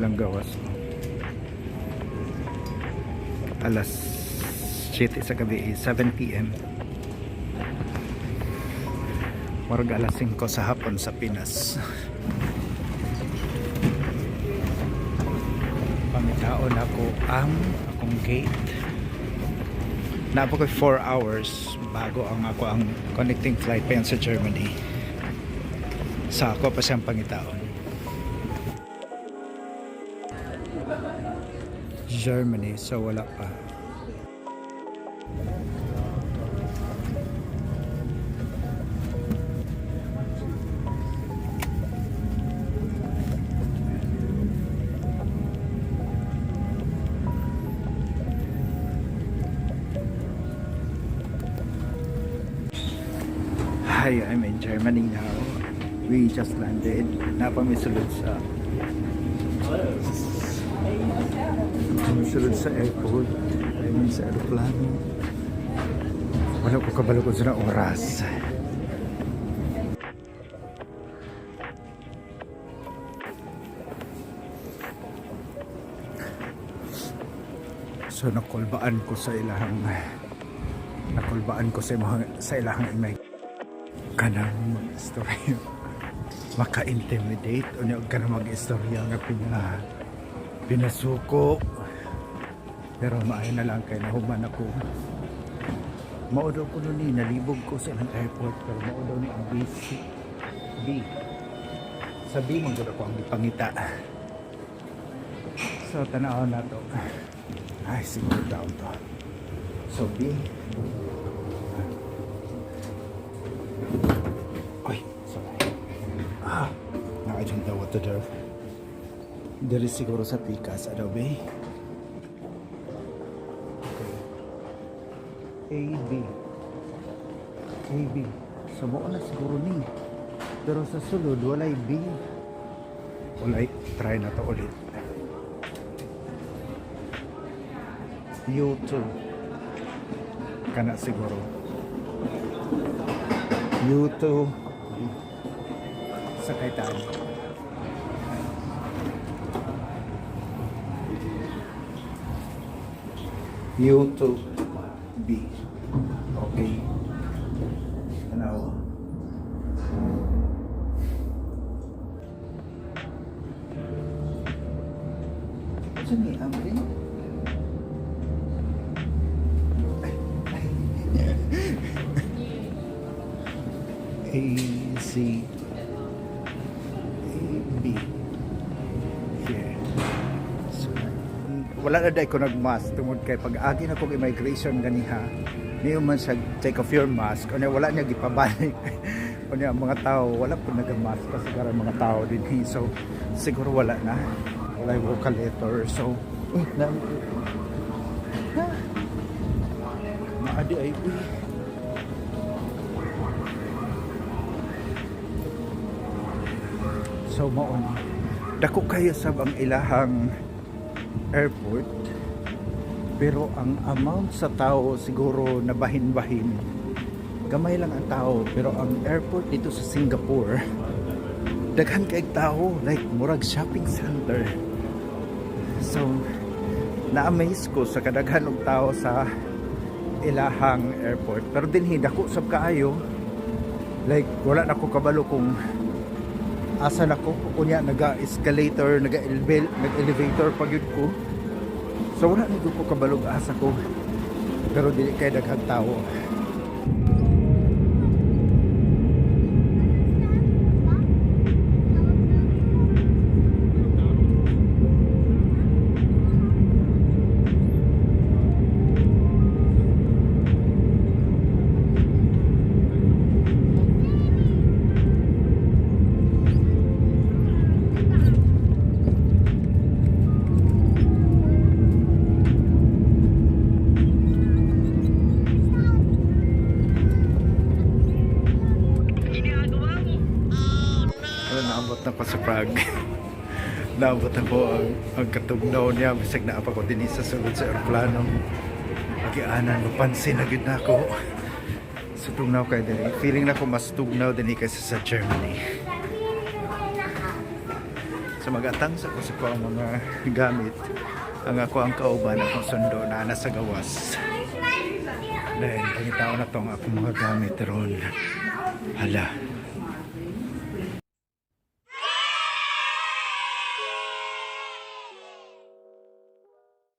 ilang gawas. Alas 7 sa gabi, 7 p.m. Murag alas 5 sa hapon sa Pinas. Pangitaon ako ang akong gate. Naa pa ko 4 hours bago ang ako ang connecting flight pa yan sa Germany. Sa ako pa siyang pangitaon. Germany, so wala pa. Hi, I'm in Germany now. We just landed. Naa pa mi sulod sa airport. I mean, sa aeroplano. Wala ko kabalo kung sa oras. So nakulbaan ko sa ilahang imay kanang mag-istorya, maka-intimidate unya og kanang mag-istorya nga pinasuko, pero maayo na lang kay nahuman ako. Mao daw kuno ni, nalibog ko sa ilang airport, pero mao daw ni ang BC B. Sa B man gud ako ang gipangita. So tanaw na to. Ay, siguro down to. So B. Ay, sorry. Ah, now I don't know what to do. Diri siguro sa Pikas, Adobe. Okay. A, B. A, B. So, mao na siguro ni. Pero sa sulod, walay B. Walay, try na to ulit. U2. Kana siguro. U2. B. Sakay tayo. U2 B. Okay. Tanaw. Ano ni Amrin? Ay, ay. A, C, A, B. Here. So, wala na diay ko nag-mask tungod kay pag agi na kong immigration ganiha, niyo man siya, "Take off your mask." Unya wala niya gipabalik. Unya ang mga tao wala po nag-mask kasi ang mga tao din, so siguro wala na, wala yung vocal letter. So uy, na ha maadi ay, uy. So mao ni, dako kayo sab ang ilahang airport, pero ang amount sa tao siguro nabahin-bahin, gamay lang ang tao. Pero ang airport dito sa Singapore, daghan kay tao, like murag shopping center. So na-amaze ko sa kadaghan og tao sa ilahang airport. Pero dinhi dako sab kaayo, like wala na ko kabalo kung asa na ko. Unya naga escalator, naga nag-elevator pa gyud ko, so wala na gyud ko kabalog asa ko, pero dili kay daghang tao. Wala, naabot na ko sa Prague. Naabot na ko ang katugnaw niya. Bisag naa pa ko dinhi sa sulod sa aeroplano. Agianan, mapansin na gid na ako. Sa tugnaw kay diri. Feeling na ko mas tugnaw dinhi kaysa sa Germany. So magatang sa ko sa ko ang mga gamit. Ang ako ang kauban, akong sundo na nasa gawas. Then, pangitaon na to ang akong mga gamit ron. Hala.